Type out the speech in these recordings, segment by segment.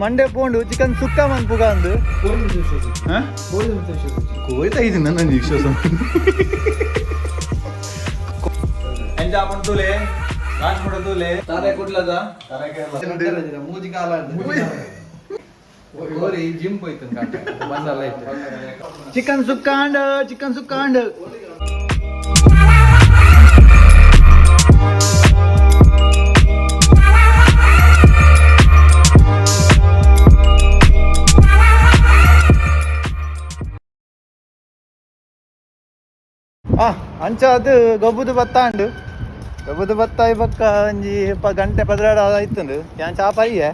Monday ಪೋಂಡು chicken sukka ಮನ್ಪುಗ ಅಂದು. ಹಾ? ಕೋಳಿ ತೈದು ನನ್ನ ವಿಶ್ವಾಸ. ಎಂಚ ಆಪುಂಡು ತೂಲೆ, ಲಾಂಚ್ ಮಾಡ ತೂಲೆ. ತಾರೆ ಕುಡ್ಲದ ಮೂಜಿ ಕಾಲ ಕೋರಿ ಜಿಮ್ ಹೋಯ್ತು ಬಂದಲ್ಲ. Chicken sukka and chicken sukka and. ಆ ಅಂಚ ಅದು ಗೊಬ್ಬುದು ಬತ್ತ ಅಂಡು ಗೊಬ್ಬುದು ಬತ್ತ ಬೊಕ್ಕ ಒಂಜಿ ಗಂಟೆ 12 ಆಯ್ತುಂಡು. ಯಾನ್ ಚಾಪ ಅಯ್ಯೆ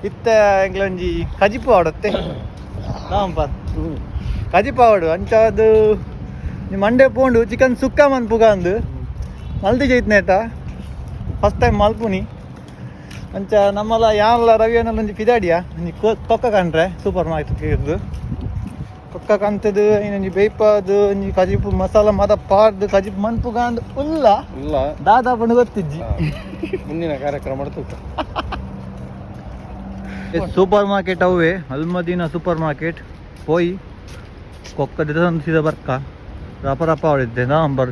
ಇತ್ತೆ ಎಂಕ್ಲ ಒಂಜಿ ಕಜಿಪು ಆಡತ್ತೆ ನಾಂಪ ಕಜಿಪು ಆವಡು. ಅಂಚ ಅದು ಮಂಡೆ ಪೋಂಡು ಚಿಕನ್ ಸುಕ್ಕ ಮನ್ಪುಗ ಅಂದು ಮಲ್ದಿ ಜೈತ್ನೇಟ ಫಸ್ಟ್ ಟೈಮ್ ಮಲ್ಪುನಿ. ಅಂಚ ನಮ್ಮಲ್ಲ ಯಾನ್ಲ ರವಿಯನ್ನೆಲ್ಲ ಒಂಜಿ ಪಿದಾಡಿಯ ಒಂಜಿ ಕೊಕ್ಕ ಕಂಡ್ರೆ ಸೂಪರ್ ಮಾರ್ಕೆಟ್ ಇರ್ದು ಕೊಕ್ಕ ಕಂತದು ಇನ್ನೊಂಜಿ ಬೇಯ್ಪಾದು ಒಂಜಿ ಕಜಿಪು ಮಸಾಲ ಮದ ಪಾಡ್ದು ಕಜಿಪು ಮನ್ಪುಗ ಅಂದ್ ಉಲ್ಲ. ಇಲ್ಲ. ದಾದಾ ಪಂಡ ಗೊತ್ತಿಜ್ಜಿ. ಮುಂದಿನ ಕಾರ್ಯಕ್ರಮ ತೂಕ. ಸೂಪರ್ ಮಾರ್ಕೆಟ್ ಅವೇ ಅಲ್ಮದೀನ ಸೂಪರ್ ಮಾರ್ಕೆಟ್ ಪೋಯಿ ಕೊಕ್ಕ ಸೀದಾ ಬರ್ಕ ರಪ ರಪ ಆಡಿದ್ದೆ number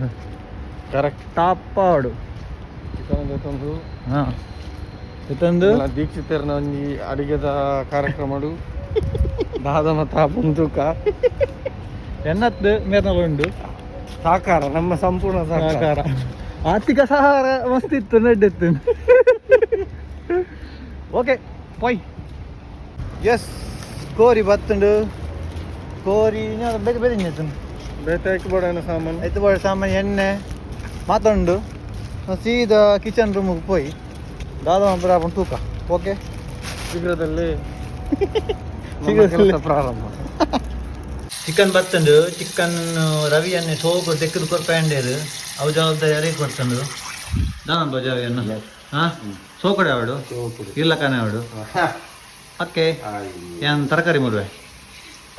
correct top ಆಡು. ಚಿಕನ್ ತಂದು. ಹಾ ಇತ್ತಂದು. ದೀಕ್ಷಿತರ್ನ ಒಂಜಿ ಅಡಿಗೆದ ಕಾರ್ಯಕ್ರಮ ದಾದ ಮತ ತೂಕ. ಎನ್ನತ್ತು ಮೇರ್ನಲ್ಲ ಉಂಡು. ಸಹಕಾರ, ನಮ್ಮ ಸಂಪೂರ್ಣ ಸಹಕಾರ. ಸಹಕಾರ, ಆರ್ಥಿಕ ಸಹಕಾರ ಮಸ್ತ್ ಇತ್ತು ನಡ್ಡಿತ್ತು. ಓಕೆ ಪೋಯ್. ಎಸ್ ಕೋರಿ ಬತ್ತುಂಡು ಕೋರಿ ಬೇಗ ಬೇರೆ ಆಯ್ತು. ಬೇಟೆ ಹಾಕಿ ಸಾಮಾನು. ಆಯ್ತು ಬೋಡ ಸಾಮಾನು ಎಣ್ಣೆ ಮಾತುಂಡು ಸೀದಾ ಕಿಚನ್ ರೂಮಿಗೆ ಪೋಯಿ ದಾದಾ ಮಾತ್ರ ತೂಕ. ಓಕೆ. ಶೀಘ್ರದಲ್ಲಿ ನಮ್ಮ ಶೀಘ್ರದಲ್ಲೇ. ಕೆಲಸ ಪ್ರಾರಂಭ. ಚಿಕನ್ ಬತ್ತುಂಡು ಚಿಕನ್ ರವಿ ಅನ್ನೆ ಸೋಕು ತೆಕ್ಕದು ಕೊರ್ಪಂಡೇರು ಅವು ಜವಾಬ್ದಾರಿ ಯಾರಿಗೆ ಕೊಡ್ತಂಡು ದಾನ ಬಜಾವಿಯನ್ನು ಹಾಂ ಸೋಕಡೆ ಅವಡು ಇಲ್ಲ ಕಾನೆ ಅವಡು. ಓಕೆ ಏನ್ ತರಕಾರಿ ಮುರುವೆ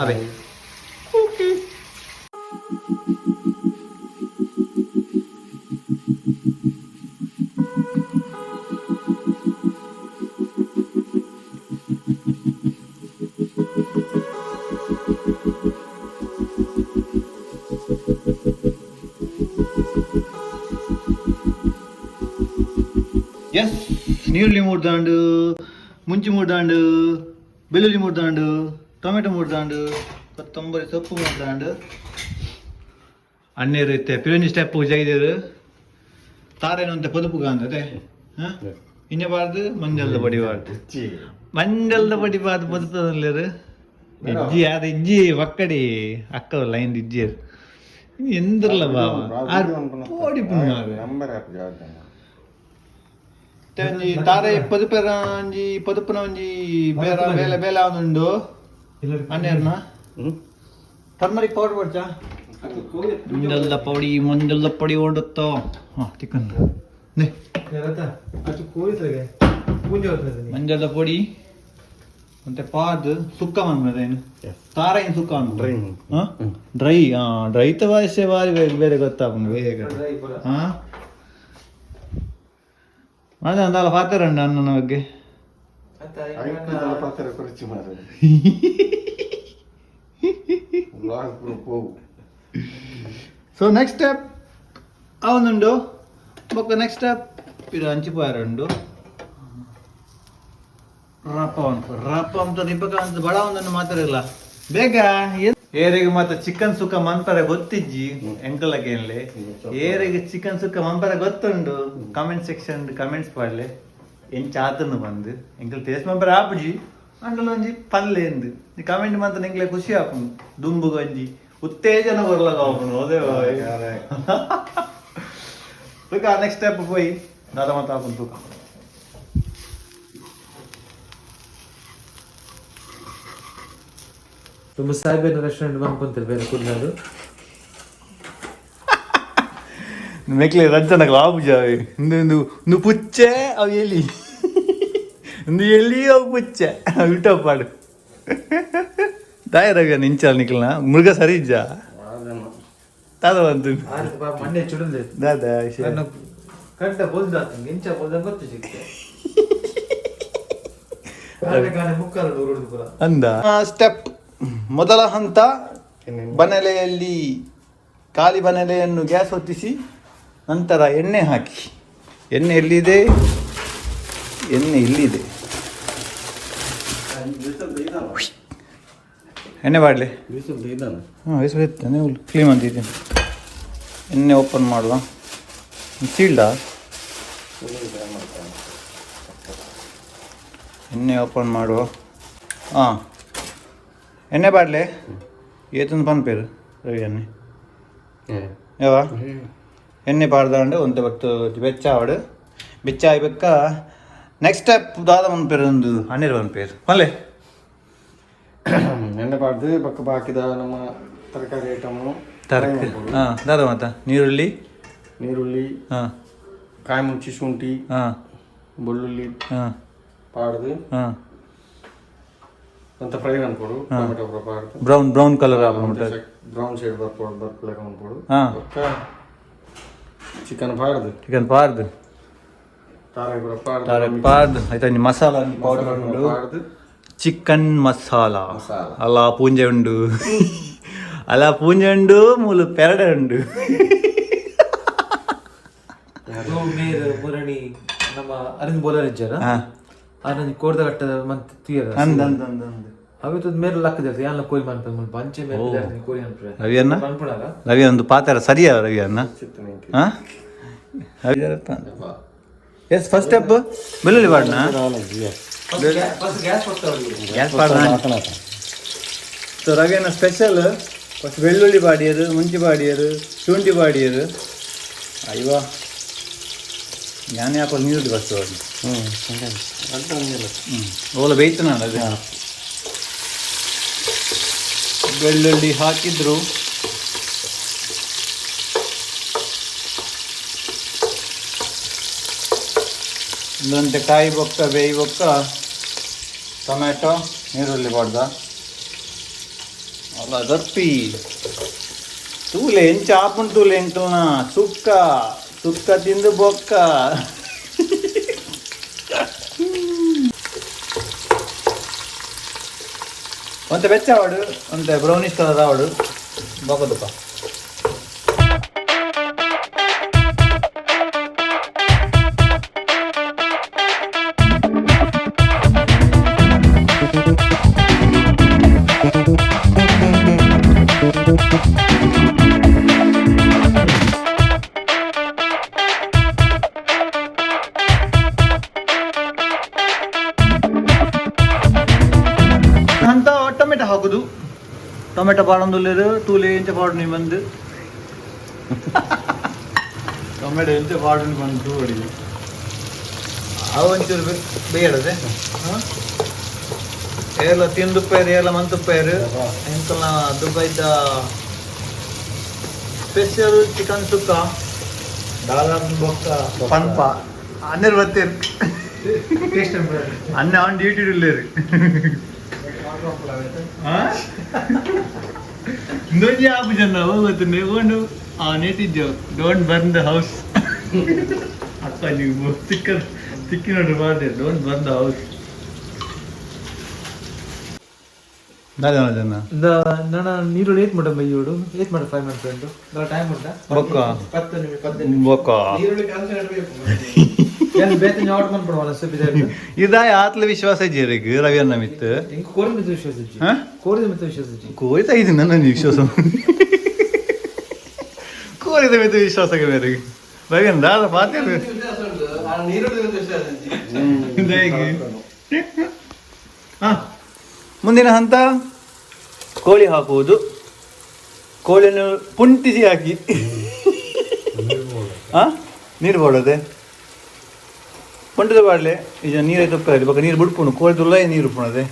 ಅವೇ. ಓಕೆ ಎಸ್ ನೀರುಳ್ಳಿ ಮೂಡ್ದಾಂಡು ಮುಂಚಿ ಮೂಡ್ದಾಂಡು ಬೆಳ್ಳುಳ್ಳಿ ಮೂಡ್ದಾಂಡು ಟೊಮೆಟೊ ಮೂಡ್ದಾಂಡು ಕೊತ್ತಂಬರಿ ಸೊಪ್ಪು ಮೂಡ್ದಾಂಡು ಅಣ್ಣೇರು ಇತ್ತೆ ಪಿರೊಂಜಿ ಸ್ಟೆಪ್ ಜೈದೇರು ತಾರೇನು ಪೊದುಪುಗ ಅಂದತೆ ಹಾಂ ಇಂಜ ಬಾರ್ದು ಮಂಜಲ್ದ ಪಡಿ ಬಾರ್ದು ಮಂಜಲ್ದ ಪಡಿ ಬಾರ್ದು ಪೊದುಪದಲ್ಲೇರು ಇಜ್ಜಿ ಅದು ಇಜ್ಜಿ ಒಕ್ಕಡಿ ಅಕ್ಕ ಲೈನ್ ಇಜ್ಜಿ ಎಂದ್ರಲ್ಲ ಬಾಬಾ ಪೋಡಿ ಪುಣ್ಯ. ಒಂಜಿ ತಾರೆ ಪದುಪೆರ ಒಂಜಿ ಪದುಪುನ ಒಂಜಿ ಬೇರ ಬೇಲೆ ಬೇಲೆ ಆವೊಂದುಂಡು ಅಣ್ಣೇರ್ನ ಟರ್ಮರಿಕ್ ಪೌಡರ್ ಬಡ್ಚಾ ಮಂಜಲ್ದ ಪೌಡಿ ಮಂಜಲ್ದ ಪೊಡಿ ಓಡುತ್ತೋ ಹಾಂ ಚಿಕನ್ ಮಂಜಲ್ದ ಪೊಡಿ ಮತ್ತೆ ಪಾದ್ ಸುಕ್ಕ ಮನ್ಮದೇನು ತಾರೈನ್ ಸುಕ್ಕ ಡ್ರೈ ಡ್ರೈ ಭಾಷೆ ಬಾರಿ ಬೇಗ ಬೇರೆ ಗೊತ್ತಾಪುಂಡು ಬೇಗ ಹಾಂ ಅದೇ ಅಂದಾಲ ಪಾತೆರಂಡ ಅಣ್ಣನ ಬಗ್ಗೆ. So next step ಅವನುಂಡು ಬೊಕ್ಕ ನೆಕ್ಸ್ಟ್ ಸ್ಟೆಪ್ ಇದು ಅಂಚಿಪಾಯರುಂಡು ರಪ ಉಂಟು ರಪ ಅಂತ ನಿಬ್ಬಕ ಅಂತ ಬಡ ಒಂದನ್ನು ಮಾತಾಡಿಲ್ಲ ಬೇಗ ಏರಿಗೆ ಮಾತ್ರ ಚಿಕನ್ ಸುಕ್ಕ ಮನ್ಪರೆ ಗೊತ್ತಿಜ್ಜಿ ಎಂಕಲಕೇನ್ಲೆ ಏರಿಗೆ ಚಿಕನ್ ಸುಕ್ಕ ಮನ್ಪರೆ ಗೊತ್ತುಂಡು comment section comments ಪಾಡ್ಲೆ ಎಂಚ ಆತನು ಬಂದು ಎಂಕಲ್ ಟೇಸ್ಟ್ ಮನ್ಪರೆ ಆಪುಜಿ ಅಂಡಲ ಒಂಜಿ ಪಲ್ಲೆ ಎಂದು ಕಮೆಂಟ್ ಮಾತ್ರ ಎಂಕ್ಲೆ ಖುಷಿ ಆಪುಂಡು ದುಂಬು ಗಂಜಿ ಉತ್ತೇಜನ ಕೊರ್ಲಗ ಆಪುಂಡು ಅದೇ. ತೂಕ ನೆಕ್ಸ್ಟ್ ಸ್ಟೆಪ್ ಪೋಯಿ ದಾದ ಮಾತ ಆಪುಂಡು ತೂಕ. ತುಂಬ ಸಾಹೇಬ್ ರೆಸ್ಟೋರೆಂಟ್ ಬಂದ್ಕೊಂತಾರೆ ಬೇರೆ ಕುಡ್ಲಾದು. ಮೆಕ್ಲೆ ರಜ್ಜನಕ ಆಪುಜಾವೆ ಇಂದು ಇಂದು ಇಂದು ಪುಚ್ಚೆ ಅವು ಎಲಿ ಇಂದು ಎಲಿ ಅವು ಪುಚ್ಚೆ ಉಲ್ಟಾ ಪಾಡು ದಾಯ ರವಿಯ ನಿಂಚಾಲ ನಿಕಲ್ನ ಮೃಗ ಸರಿ ಇಜ್ಜ ತಾದ ಬಂತು. ಮಂಡೆ ಚುಡುಂದೆ. ದಾದ ಕಂಟ ಬೋಲ್ದಾತ ಇಂಚ ಬೋಲ್ದ ಗೊತ್ತು ಸಿಕ್ತೆ. ಅಂದ ಸ್ಟೆಪ್ ಮೊದಲ ಹಂತ, ಬನಲೆಯಲ್ಲಿ ಖಾಲಿ ಬನಲೆಯನ್ನು ಗ್ಯಾಸ್ ಹೊತ್ತಿಸಿ ನಂತರ ಎಣ್ಣೆ ಹಾಕಿ. ಎಣ್ಣೆ ಎಲ್ಲಿದೆ? ಎಣ್ಣೆ ಇಲ್ಲಿದೆ. ಎಣ್ಣೆ ಬಾಡಲಿ. ಹಾಂ, ಬಿಸಿಲು ಇತ್ತು, ನೀವು ಕ್ಲೀನ್ ಅಂತಿದ್ದೀನಿ. ಎಣ್ಣೆ ಓಪನ್ ಮಾಡುವ. ಸೀಲ್ಡಾ? ಎಣ್ಣೆ ಓಪನ್ ಮಾಡುವ. ಹಾಂ, ಎಣ್ಣೆ ಬಾಡ್ಲೆ ಏತೊಂದು ಪನ್ಪೇರು ರವಿ ಎಣ್ಣೆ ಯಾವ ಎಣ್ಣೆ ಪಾಡ್ದಾಂಡು ಒಂತೆ ಬತ್ತು ಬೆಚ್ಚ ಆವಡು. ಬೆಚ್ಚ ಆಯ್ಬೇಕ. ನೆಕ್ಸ್ಟ್ ಸ್ಟೆಪ್ ದಾದ ಪನ್ಪೇರು? ಒಂದು ಹನ್ನೆರಡು ಪನ್ಪೇರು ಮಲ್ಲೆ. ಎಣ್ಣೆ ಪಾಡ್ದು ಬೊಕ್ಕ ಬಾಕಿದ ನಮ್ಮ ತರಕಾರಿ ಐಟಮ್. ತರಕಾರಿ ಹಾಂ, ದಾದ ಮಾತ? ನೀರುಳ್ಳಿ. ನೀರುಳ್ಳಿ. ಹಾಂ. ಕಾಯಿ ಮುಂಚಿ, ಶುಂಠಿ, ಹಾಂ. ಬೆಳ್ಳುಳ್ಳಿ ಹಾಂ. ಪಾಡ್ದು ಹಾಂ. ಅಂತ ಫ್ರೈ ಮನ್ಪೊಡು, ಟೊಮೆಟೊ ಪೂರ ಪಾಡ್ದು. Brown brown colour ಆಪುಂಡು. ಬ್ರೌನ್ ಶೇಡ್ ಬರ್ಪೊಡು, ಬರ್ಪುಲೆಕ ಮನ್ಪೊಡು. ಹಾಂ. ಬೊಕ್ಕ ಚಿಕನ್ ಪಾಡ್ದು. ಚಿಕನ್ ಪಾರ್ದು. ತಾರಾಯಿ ಪೂರ ಪಾಡ್ದು. ತಾರೆ ಪಾರ್ದು ಆಯ್ತಾ? ಮಸಾಲ ಪೌಡರ್ ಉಂಡು. ಪಾಡ್ದು. ಚಿಕನ್ ಮಸಾಲ. ಮಸಾಲ. ಅಲ್ಲ, ಪೂಂಜೆ ಉಂಡು. ಅಲ್ಲ, ಪೂಂಜೆ ಉಂಡು, ಮೂಲು ಪೆರಡೆ ಉಂಡು. ಮೇರ್ ಮುರಣಿ ನಮ್ಮ ಅರವಿಂದ್ ಬೋಲರ್ ಇಜ್ಜಾರ? ಹಾಂ. ಆನಂದ್ ಕೋರ್ದ ಕಟ್ಟದ ಮಂತ್ ತೀರ. ಅಂದ್ ಅಂದ್ ಅಂದ್ ಅಂದ್. ಅವೆ ತೂದು ಮೇರ್ ಲಕ್ಕ ದೇರ್ತ ಯಾನ್ಲ ಕೋರಿ ಮನ್ಪೆ ಮುಲ್ಪ ಅಂಚೆ ಮೇರ್ ದೇರ್ತೀನಿ ಕೋರಿ ಅನ್ಪೆ. ರವಿಯನ್ನ ಮನ್ಪುಣಾರ. ರವಿ ಒಂದು ಪಾತ್ರ ಸರಿಯಾ ರವಿ ಅನ್ನ? ಹಾಂ, S. First step ಬೆಳ್ಳುಳ್ಳಿ ಪಾಡ್ನ. ಫಸ್ಟ್ ಗ್ಯಾಸ್ ಕೊಡ್ತಾವ್ರಿ. ಗ್ಯಾಸ್ ಪಾಡ್ನ. ಸೊ ರವಿಯನ್ನ ಸ್ಪೆಷಲ್ ಫಸ್ಟ್ ಬೆಳ್ಳುಳ್ಳಿ ಪಾಡಿಯರು, ಮುಂಚಿ ಪಾಡಿಯರು, ಶುಂಠಿ ಪಾಡಿಯರು. ಅಯ್ಯೋ, ಯಾನೇ ಹಾಕೋದು ನೀರುಳ್ಳಿ ಫಸ್ಟ್. ಹ್ಞೂ. ಹ್ಞೂ, ಓಲ ಬೇಯ್ತು ನಾನು ಅದು. ಬೆಳ್ಳುಳ್ಳಿ ಹಾಕಿದ್ರು. ಒಂದಂತೆ ಕಾಯಿ ಬೊಕ್ಕ ಬೇಯಿ ಬೊಕ್ಕ ಟೊಮೆಟೊ ನೀರುಳ್ಳಿ ಪಾಡ್ದ. ಅಲ್ಲ ದರ್ಪಿ ತೂಲೆ ಎಂಚ ಆಪುಂಡು ತೂಲೆ. ಎಂಕಲ್ನ ಸುಕ್ಕ ಸುಕ್ಕ ತಿಂದು ಬೊಕ್ಕ. ಒಂತೆ ಬೆಚ್ಚ ಆವಡು, ಒಂತೆ ಬ್ರೌನಿಶ್ ಕಲರ್ ಆವಡು, ಬೊಕದಪ್ಪ. ಅಂತ ಟೊಮೆಟೊ ಹಾಕುದು. ಟೊಮೆಟೊ ಪಾಡೊಂದುಲ್ಲೆರ್ ತೂಲೆ ಎಂಚ ಪಾಡುನಿ ಬಂದು. ಟೊಮೆಟೊ ಎಂಚ ಪಾಡುನಿ ಬಂದು ತೂವಡಿ. ಅವು ಒಂಚೂರು ಬೇಯಡದೆ. ಹಾಂ, ಏರ್ಲ ತಿಂದುಪ್ಪೇರು, ಏರ್ಲ ಮಂತುಪ್ಪೇರು. ಎಂಕಲ್ನ ದುಬೈದ ಸ್ಪೆಷಲ್ ಚಿಕನ್ ಸುಕ್ಕ ದಾಲ ಬೊಕ್ಕ ಪನ್ಪ ಹನ್ನೆರಡು ಬತ್ತೇರು. ಟೇಸ್ಟ್. ಅನ್ನ ಆನ್ ಡ್ಯೂಟಿ ಇಲ್ಲೇರು. ಇಂದೊಂಜಿ ಆಪು ಜನ ಹೋಗುತ್ತೆ ಓಂಡು ಆ ನೇಟಿಜ್ಜೋ. Don't burn the house. ಅಕ್ಕ, ನೀವು ಚಿಕ್ಕ ಚಿಕ್ಕಿ ನೋಡ್ರಿ ಬಾರ್ದೆ. Don't burn the house. ಜನ. ನನ್ನ ನೀರುಳ್ಳಿ ಏತ್ ಮಾಡ ಬೈಯೋಡು, ಏತ್ ಮಾಡ ಫ್ರೈ ಮಾಡ್ಕೊಂಡು ಟೈಮ್ ಉಂಟಾ? ಬೊಕ್ಕ. 10 ನಿಮಿಷ, 10 ನಿಮಿಷ. ಬೊಕ್ಕ. ನೀರುಳ್ಳಿ ಕಾನ್ಸಂಟ್ರೇಟ್ ಬೇಕು. ಏನು ಬೇತೆ ಆರ್ಡರ್ ಮನ್ಪಡು ಒನಸ್. ಇದಾಯ ಆತ್ಲ ವಿಶ್ವಾಸ ಇಜ್ಜೆರೆಗ್ ರವಿ ಅನ್ನ ಮಿತ್ತು. ಎಂಕ್ ಕೋರಿ ಮಿತ್ತ ವಿಶ್ವಾಸ ಇಜ್ಜಿ. ಹಾ? ಕೋರಿದ ಮಿತ್ತ ವಿಶ್ವಾಸ ಇಜ್ಜಿ. ಕೋರಿತ ಇದು ನನ್ನ ವಿಶ್ವಾಸ. ಕೋರಿದ ಮಿತ್ತು ವಿಶ್ವಾಸ ಬೇರೆ ರವಿ ಅನ್ನ ದಾದ ಪಾತೆ. ನೀರುಳ್ಳಿ ವಿಶ್ವಾಸ ಇಜ್ಜಿ. ಹಾ, ಮುಂದಿನ ಹಂತ ಕೋಳಿ ಹಾಕುವುದು. ಕೋಳಿಯನ್ನು ಪುಂಟಿಸಿ ಹಾಕಿ. ಹಾ, ನೀರು ಬೋಡದೆ ಪುಂಟದ ಬಾಡ್ಲೆ. ಈಗ ನೀರೇ ತುಪ್ಪ ಬೊಕ ನೀರು ಬುಡ್ಪುಂಡು. ಕೋಳಿ ತುಲ್ಲ ನೀರು ಉಪ್ಪುಣದೆ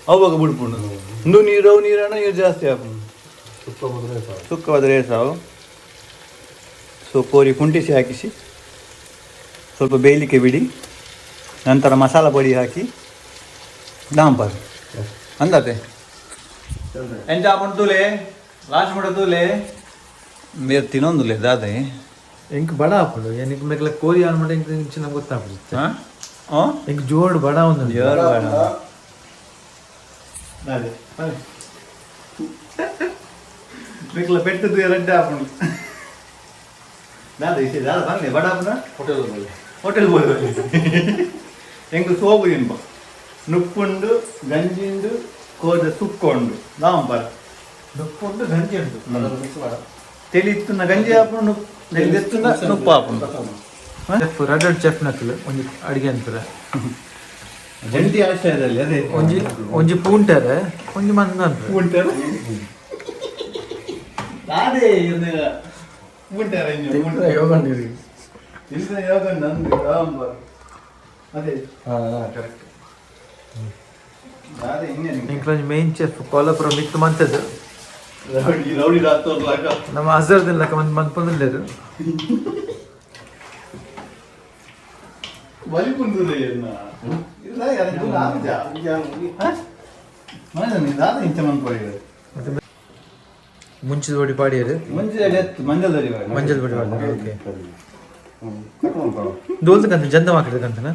ಅವು ಬೊಕ ಬುಡ್ಪುಂಡು. ಇಂದು ನೀರು, ಅವು ನೀರನ್ನ ನೀರು ಜಾಸ್ತಿ ಹಾಪುಂಡು. ಸುಕ್ಕವಾದರೆ ಸಾವು. ಸೊ ಕೋರಿ ಕುಂಟಿಸಿ ಹಾಕಿಸಿ ಸ್ವಲ್ಪ ಬೇಯಲಿಕ್ಕೆ ಬಿಡಿ. ನಂತರ ಮಸಾಲ ಪೊಡಿ ಹಾಕಿ ಡಾಂಪರ್ ಅಂದಾತೆ. ಎಂಚ ಆಪುಂಡು ತೂಲೆ, ಲಾಸ್ಟ್ ಮುಟ ತೂಲೆ. ಮೇರ್ ತಿನ್ನೊಂದುಲ್ಲೆ ದಾದೆ. ಎಂಕ್ ಬಡ ಆಪುಂಡು. ಎಂಕ್ ಮೆಕ್ಲ ಕೋರಿ ಆನ್ ಮಾಡ ಎಂಕ್ ಇಂಚಿನ ಗೊತ್ತಾಪುಂಡು. ಹಾಂ. ಎಂಕ್ ಜೋಡ್ ಬಡ ಒಂದು. ಜೋರ್ ಬಡ. ಅದೇ ಬೇಕಲ್ಲ ಪೆಟ್ಟದ್ದು ರಡ್ಡೆ ಆಪುಂಡು ದಾದ ಇಷ್ಟೇ ದಾದ ಬನ್ನಿ ಬಡ ಆಪುನ ಹೋಟೆಲ್ ಹೋಟೆಲ್ ಬೋದು ಎಂಕ್ ಸೋಪು ತಿನ್ಪ ನುಪ್ಪುಂಡು ಗಂಜಿಂಡು ಕೋದ ಸುಕ್ಕೊಂಡು ದಾಂಪರ್ ನುಪ್ಪುಂಡು ಗಂಜಿ ಉಂಟು ಮಿಕ್ಸ್ ಮಾಡ ತೆಲಿತ್ತುನ ಗಂಜಿ ಆಪುಂಡು ತೆಲಿತ್ತುನ ನುಪ್ಪು ಆಪುಂಡು chef red chef ನಕಲು ಒಂಜಿ ಅಡಿಗೆ ಅಂತಾರೆ ಜಂಟಿ ಆಶ್ರಯದಲ್ಲಿ ಅದೇ ಒಂಜಿ ಒಂಜಿ ಪೂಂಟರೆ ಒಂಜಿ ಮಂದ ಅಂತಾರೆ ಉಂಟರು ಅದೇ ಉಂಟಾರ ಇನ್ನು ಯೋಗ ನೀರು ತಿಂದ್ರೆ ಯೋಗ ನಂದು ರಾಂಬರ್ ಅದೇ ಹಾಂ ಕರೆಕ್ಟ್ ಅದೇ ಇನ್ನೇನು ಎಂಕ್ಲೊಂಜಿ ಮೇನ್ ಚೆಫ್ ಕೋಲಾಪುರ ಮಿತ್ತು ಮಂತದ್ದು ರೌಡಿ ರೌಡಿ ರಾತೋರ್ಲಾಕ ನಮ್ಮ ಅಜರ್ ದಿನ್ಲಕ ಒಂದು ಮನ್ಪೊಂದಿಲ್ಲೇರು ಬಲಿ ಪುಂದುದೆ ಎನ್ನ ಇಲ್ಲ ಯಾರು ಆಗುಜ ಮನೆ ಇಂಚ ಮನ್ಪೊಡಿ ಮುಂಚಿದ ಒಡಿ ಪಾಡಿಯರು ಮುಂಚೆ ಮಂಜಲ್ ದರಿ ಮಂಜಲ್ ಬಡಿ ಪಾಡಿಯರು ಓಕೆ ದೋಲ್ದ ಕಂತ ಜಂದ ಮಾಕಿದ ಕಂತನ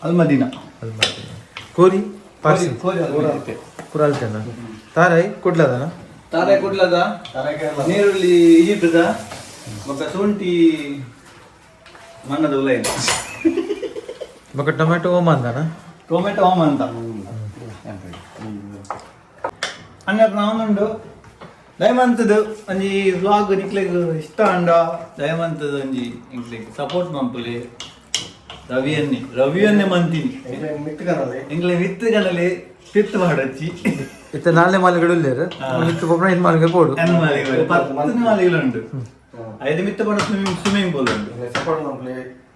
ಅಲ್ಮದಿನ ಅದು ಮಾಡ್ತೀನಿ ಕೋರಿ ಪಾರ್ಸಿ ಕೋರಿ ಅಲ್ಮದಿನ. ಕುರಾಲ್ತೇನ ತಾರಾಯಿ ಕುಡ್ಲದನ ತಾರೆ ಕುಡ್ಲದ ನೀರುಳ್ಳಿ ಈಜಿಪ್ಟದ ಬೊಕ್ಕ ಶುಂಠಿ ಮಣ್ಣದ ಉಲ ಇದೆ ಬೊಕ ಟೊಮೆಟೊ ಓಮ ಅಂದನ ಟೊಮೆಟೊ ಓಮ ಅಂತ ಹಂಗಾರೆ ನಾವೊಂದುಂಡು ದಯಮಂತದ್ದು ಒಂಜಿ ವ್ಲಾಗ್ ನಿಕ್ಲೆಗ್ ಇಷ್ಟ ಅಂಡ ದಯಮಂತದ್ದು ಒಂಜಿ ಎಂಕ್ಲೆಗ್ ಸಪೋರ್ಟ್ ಮಂಪುಲಿ ರವಿಯನ್ನೇ ರವಿಯನ್ನೇ ಮಂತೀನಿ ಎಂಕ್ಲೆ ವಿತ್ ಗಣಲಿ ಪಿತ್ ಮಾಡಚ್ಚಿ ಇತ್ತ ನಾಲ್ನೇ ಮಾಲೆಗಳು ಇಲ್ಲೇರು ಮಿತ್ತು ಪೋಪುನ ಇನ್ ಮಾಲಿಗೆ ಪೋಡು ಎನ್ ಮಾಲಿಗಳು ಪತ್ತು ಮಾಲಿಗಳುಂಡು ಐದು ಮಿತ್ತ ಪಡ swimming swimming pool ಉಂಡು ಸಪೋರ್ಟ್ ಮನ್ಪುಲೆ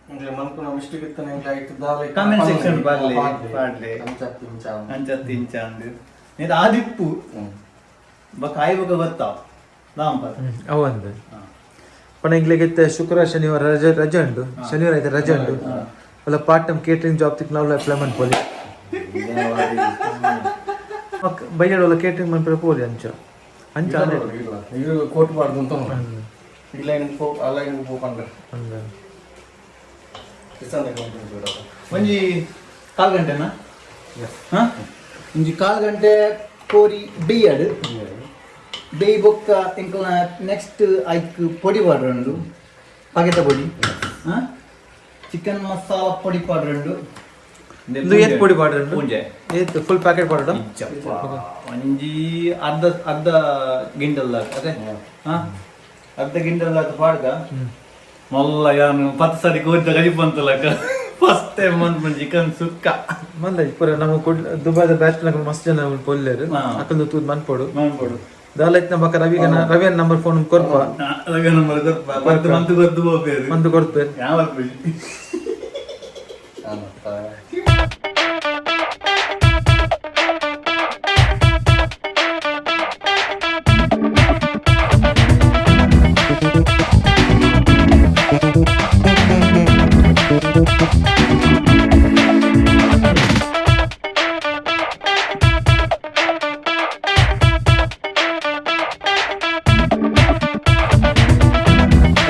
ಎಂಕ್ಲೆ ಮನ್ಪುನ ಮಿಸ್ಟೇಕ್ ಇತ್ತನ ಎಂಕ್ಲೆ ಐಟ್ ದಾಲ Comment section ಪಾಡ್ಲೆ, ಪಾಡ್ಲೆ. ಅಂಚತ್ತಿ ಇಂಚ ಅಂಚತ್ತಿ ಇಂಚ ಅಂದು ನೀನು ಆದಿಪ್ಪು ಬೊಕ್ಕ ಆಯಿ ಬೊಕ್ಕ ಗೊತ್ತಾವ್ ದಾಂಪರ್ ಅವು ಅಂದ ಪಣ ಎಂಕ್ಲೆಗ್ ಇತ್ತೆ ಶುಕ್ರವಾರ ಶನಿವಾರ ರಜೆ ರಜೆ ಉಂಟು ಶನಿವಾರ ಐತೆ ರಜೆ ಉಂಟು ಅಲ್ಲ part time catering job ತಿಕ್ ನಾವು ಅಪ್ಲೈ ಮನ್ಪೊಲಿ ಬೈಯಡ್ ಕೇಟರಿಂಗ್ ಮನ್ಪುರ ಪೋಲಿ ಅಂಚ ಅಂಚ ಅಂದ್ರೆ ಇದು ಕೋಟ್ ಬಾರ್ದು ಅಂತ ಈ ಲೈನ್ ಪೋ ಆ ಲೈನ್ ಪೋ ಪಂಡ ಅಂದ ಕಿಸಾನ್ ಕಂಪನಿ ಒಂಜಿ ಕಾಲ್ ಗಂಟೆನಾ ಹಾ ಒಂಜಿ ಕಾಲ್ ಗಂಟೆ ಕೋರಿ ಬೇಯಡ್ ಬೇಯ್ ಬೊಕ್ಕ ಎಂಕಲ್ನ ನೆಕ್ಸ್ಟ್ ಐಕ್ ಪೊಡಿ ಪಾಡ್ರಂಡು ಪಗೆತ ಪೊಡಿ ಹಾ ಚಿಕನ್ ಮಸಾಲ ಪೊಡಿ ಪಾಡ್ರಂಡು ಇಂದು ಏತ್ ಪೊಡಿ ಪಾಡ್ರಂಡು? ಪೂಂಜೆ ಏತ್ ಫುಲ್ ಪ್ಯಾಕೆಟ್ ಪಾಡೋಡ ಇಜ್ಜಪ್ಪ. ಒಂಜಿ ಅರ್ಧ ಅರ್ಧ ಗಿಂಡಲ್ ದಾಕ ಅದೇ ಹಾ ಅರ್ಧ ಗಿಂಡಲ್ ದಾಕ ಪಾಡ್ಗ ಮಲ್ಲ ಯಾನು ಪತ್ತು ಸರಿ ಕೋರಿದ ಕಜಿಪ್ ಅಂತಲಕ ಫಸ್ಟ್ ಟೈಮ್ ಮಂತ್ ಚಿಕನ್ ಸುಕ್ಕ ಮಲ್ಲ ಪೂರ ನಮ್ಮ ಕುಡ್ ದುಬೈದ ಬ್ಯಾಚ್ ಮಸ್ತ್ ಜನ ಪೊಲ್ಲೇರು ಹಾ. ಅಕಲ್ದು ತೂದ್ ಮನ್ಪೊಡು ಮನ್ಪೊಡು ದಾಲ ಇತ್ನ ಬಕ್ಕ ರವಿಗೆ ರವಿಯನ್ ನಂಬರ್ ಫೋನ್ ಕೊರ್ಪ ರವಿ ನಂಬರ್ ಗೊತ್ತ ಪತ್ತು ಮಂತ್ ಗೊತ್ತು ಹೋಗ್ಬೇರು ಮಂದು ಕೊರ್ಪೆ ಯಾವ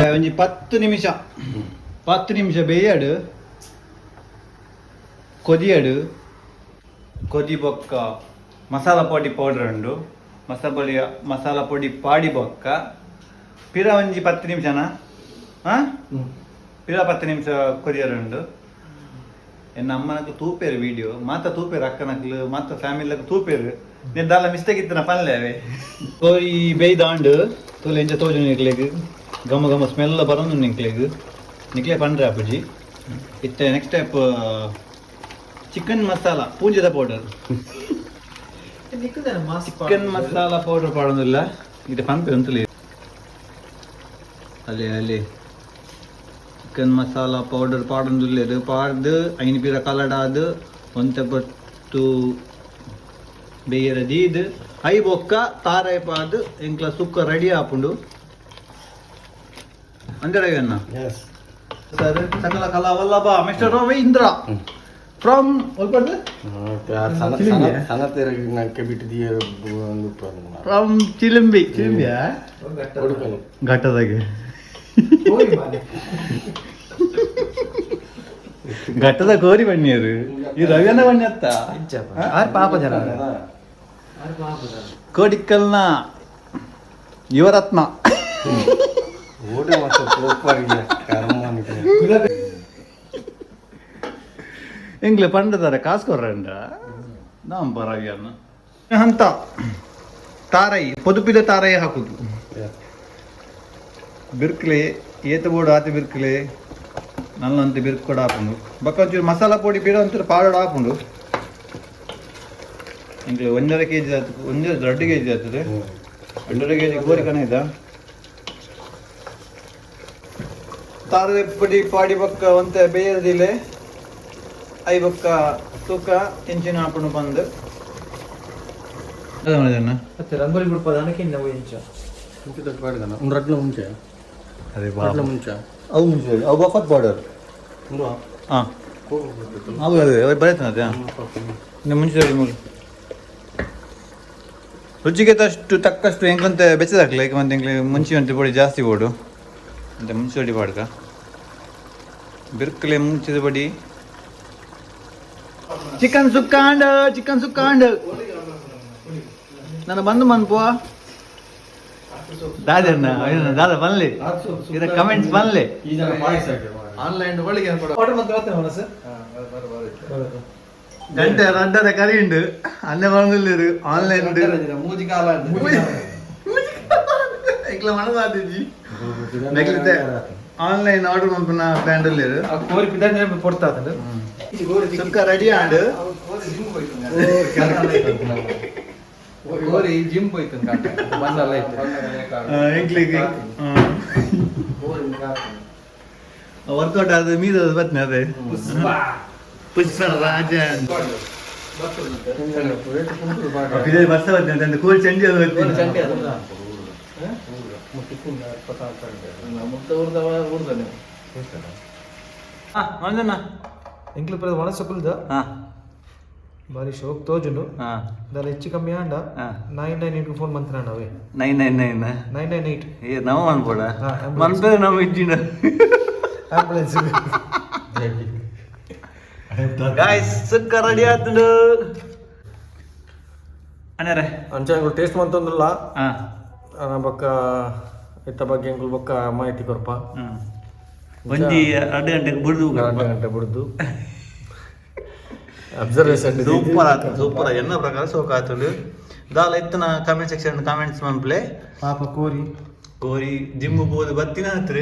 ಒಂಜಿ ಪತ್ತು ನಿಮಿಷ ಪತ್ತು ನಿಮಿಷ ಬೇಯಡು ಕೊದಿಯಡು ಕೊದಿ ಬೊಕ್ಕ ಮಸಾಲ ಪೊಡಿ ಪೌಡರ್ ಉಂಡು ಮಸಾಲ ಪೊಡಿ ಮಸಾಲ ಪೊಡಿ ಪಾಡಿ ಬೊಕ್ಕ ಪಿರ ಒಂಜಿ ಪತ್ತು ನಿಮಿಷನಾ ಹಾಂ ಪಿರ ಪತ್ತು ನಿಮಿಷ ಕೊದಿಯರುಂಡು ಎನ್ನ ಅಮ್ಮನಕ್ಲು ತೂಪೇರು ವಿಡಿಯೋ ಮಾತ ತೂಪೇರು ಅಕ್ಕನಕ್ಲು ಮಾತ ಫ್ಯಾಮಿಲಿಗೆ ತೂಪೇರು నేను దానిలో మిస్టేక్ ఇస్తున్న పనిలే అవి కోరి ಬೇಯ್ದಾಂಡು ತೋಲೆ ಎಂಚ ತೋಜು ನಿಕ್ಲೆಗ್ ಘಮ ಘಮ ಸ್ಮೆಲ್ ಬರೋದು ನಿಕ್ಲೆಗ್ ನಿಕ್ಲೆ ಪಂಡ್ರೆ ಅಪ್ಪುಜಿ ಇತ್ತೆ next type chicken masala ಪೂಂಜದ powder chicken masala powder ಪಾಡೋದಿಲ್ಲ ಇದು ಪಂಪೆ ಅಂತಲೇ ಅಲ್ಲಿ ಅಲ್ಲಿ ಚಿಕನ್ ಮಸಾಲ ಪೌಡರ್ ಪಾಡೊಂದುಲ್ಲೆರ್ ಪಾಡ್ದ್ ಐನ್ ಪೀರ ಕಲಡಾದ್ ಒಂತೆ ಪೊರ್ತು ಬೇಯರ ದೀದ್ I ಬೊಕ್ಕ ತಾರಾಯಿ ಪಾದ್ ಎಂಕ್ಲ ಸುಕ್ಕ ರೆಡಿ ಆಪುಂಡು ಅಂದೆ ರವಿಯನ್ನ ಎಸ್ ಸರ್ ಸಕಲ ಕಲಾ ವಲ್ಲಭ ಮಿಸ್ಟರ್ ರವೀಂದ್ರ ಫ್ರಮ್ ಒಲ್ಪಡ್ದು ಫ್ರಮ್ ಚಿಲಿಂಬಿ ಚಿಲಿಂಬಿಯಾ ಘಟ್ಟದಾಗೆ ಘಟ್ಟದ ಕೋರಿ ಬಣ್ಣಿಯರು ಈ ರವಿಯನ್ನ ಬಣ್ಣಿ ಅತ್ತ ಆರ್ ಪಾಪ ಜನ ಕೋಡಿಕಲ್ನ ಯುವರತ್ನ. ಓಡೆ ಮತ್ತೆ ಪೋಪಾರಿಗೆ ಕರ್ಮ. ಎಂಗ್ಲೆ ಪಂಡದಾರೆ ಕಾಸು ಕೊರ್ರಂಡ ನಾಂ ಪರವಾಗಿಯನ್ನ ಅಂತ ತಾರೈ ಪೊದುಪಿದ ತಾರೈ ಹಾಕುದು. ಬಿರ್ಕ್ಲೆ ಏತ ಬೋಡು ಆತೆ ಬಿರ್ಕ್ಲೆ ನಲ್ಲಂತೆ ಬಿರ್ಕ್ ಕೂಡ ಹಾಪುಂಡು. ಬೊಕ್ಕ ಒಂಚೂರು ಮಸಾಲ ಪೊಡಿ ಬೀಡ ಒಂಚೂರು ಪಾಡೋಡು ಹಾಪುಂಡು. ಎಂಕ್ಲೆ 1.5 ಕೆಜಿ ಆತು, 1.5 2 ಕೆಜಿ ಆಗ್ತದೆ. 2.5 ಕೆಜಿ ಕೋರಿ ಕಣ ಇದ್ದ ತಾರದೆ ಪೊಡಿ ಪಾಡಿ ಬೊಕ್ಕ ಒಂತೆ ಬೇಯದಿಲೆ I ಬೊಕ್ಕ ತೂಕ ಎಂಚಿನ ಹಾಪುಂಡು ಬಂದು. ಮತ್ತೆ ರಂಗೋಲಿ ಬಿಡ್ಪದ ಅನಕಿನ್ನ ಇಂಚ. ಒಂದು ರಡ್ಲ ಮುಂಚೆ. ಅದೇ. ರಡ್ಲ ಮುಂಚೆ. ಅವು ಮುಂಚೆ ಅವು ಬಫತ್ ಬಾರ್ಡರ್. ಒಂದು. ಹಾಂ, ಹೌದು, ಅದೇ ಬರೀತಾನೆ. ಇನ್ನು ಮುಂಚೆ ಮೂರು ರುಚಿಗೆ ತಷ್ಟು ತಕ್ಕಷ್ಟು ಎಂಕ್ಲಂತೆ ಬೆಚ್ಚದಾಕ್ಲೆ. ಏಕೆ ಮತ್ತೆ ಎಂಕ್ಲೆ ಮುಂಚೆ ಒಂತೆ ಪೊಡಿ ಜಾಸ್ತಿ ಬೋಡು ಅಂತ ಮುಂಚೆ ಪೊಡಿ ಪಾಡ್ಕ ಬಿರ್ಕಲೆ ಮುಂಚಿದ ಪೊಡಿ. ಚಿಕನ್ ಸುಕ್ಕಾಂಡ್, ಚಿಕನ್ ಸುಕ್ಕಾಂಡ್. ನನ್ನ ಬಂದು ಮನ್ಪುವ ದಾದಣ್ಣ, ದಾದ ಬನ್ಲಿ, ಇದರ ಕಮೆಂಟ್ಸ್ ಬನ್ಲಿ. ಈ ಜನ ಪಾಯಸ. ಆನ್ಲೈನ್ ಒಳಗೆ. ಆರ್ಡರ್ ಮತ್ತೆ ಮತ್ತೆ ಮನಸ್ಸು. ಗಂಟೆ ರಡ್ಡದ ಕರಿ ಉಂಡು ಅನ್ನ ಬಂದಿಲ್ಲ ಆನ್ಲೈನ್. ಮೂಜಿ ಕಾಲ. ಎಂಕ್ಲ ಮನಸಾತಿಜಿ ನೆಕ್ಲಿತೆ ಆನ್ಲೈನ್ ಆರ್ಡರ್ ಮನ್ಪುನ ಪ್ಲಾನ್ ಉಲ್ಲೆರ್. ಕೋರಿ ಪಿದಾಂಡ ಪೊರ್ತಾತಂಡು. ಸುಕ್ಕ ರೆಡಿ ಆಂಡ್. ಕೋರಿ ಜಿಮ್ ಹೋಯ್ತು ಬಂದಲ್ಲ. ಎಂಕ್ಲಿಗೆ ವರ್ಕೌಟ್ ಆದ ಮೀದ ಬತ್ನೆ ಅದೇ ಪುಷ್ಪ ರಾಜನ್ ಬರ್ಸ ಬತ್ನೆ ಅಂತ ಕೋಳಿ ಚಂಡಿ ಅದು ಬತ್ತೀನಿ. ಹಾ ಮಂಜಣ್ಣ. ಎಂಕ್ಲು ಪರ ಒಣಸ ಕುಲ್ದ. ಬಾರಿ ಶೋಕ್ ತೋಜುಂಡು. ದಾಲ ಹೆಚ್ಚು ಕಮ್ಮಿ ಆಂಡ 998 ಫೋನ್ ಮಂತ್ರ ನಾವೇ. 999. 998. ಏ ನವ ಮನ್ಪೋಡ. ಹಾ, ambulance. ಮನ್ಪೆ ನಮ್ಮ ಇಜ್ಜಿನ. ಆಂಬುಲೆನ್ಸ್. ಗಾಯ್ಸ್, ಸುಕ್ಕ ರೆಡಿ ಆತುಂಡು ಅಣ್ಣರೇ. ಅಂಚ ಟೇಸ್ಟ್ ಮಂತೊಂದುಲ್ಲ. ಬೊಕ್ಕ ಇತ್ತ ಬಗ್ಗೆ ಎಂಕುಲು ಬೊಕ್ಕ ಮಾಹಿತಿ ಕೊರ್ಪ. 1-2 ಗಂಟೆಗೆ ಬಿಡುದು. 2 ಗಂಟೆ ಬಿಡುದು ಅಬ್ಸರ್ವೇಷನ್. ಸೂಪರ್ ಆತು, ಸೂಪರ್. ಎನ್ನ ಪ್ರಕಾರ ಸೋಕ್ ಆತುಂಡು. ದಾಲ ಇತ್ತನ ಕಮೆಂಟ್ ಸೆಕ್ಷನ್ ಕಾಮೆಂಟ್ಸ್ ಮನ್ಪ್ಲೆ. ಪಾಪ ಕೋರಿ. ಕೋರಿ ಜಿಮ್ ಪೋದು ಬತ್ತಿನ ಹತ್ರ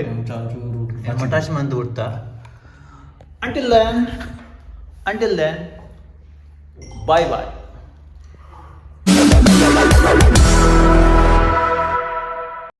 ಮಟಾಶ್ ಮಂತ್ ಬಿಡ್ತಾ. Until then, until then, bye bye.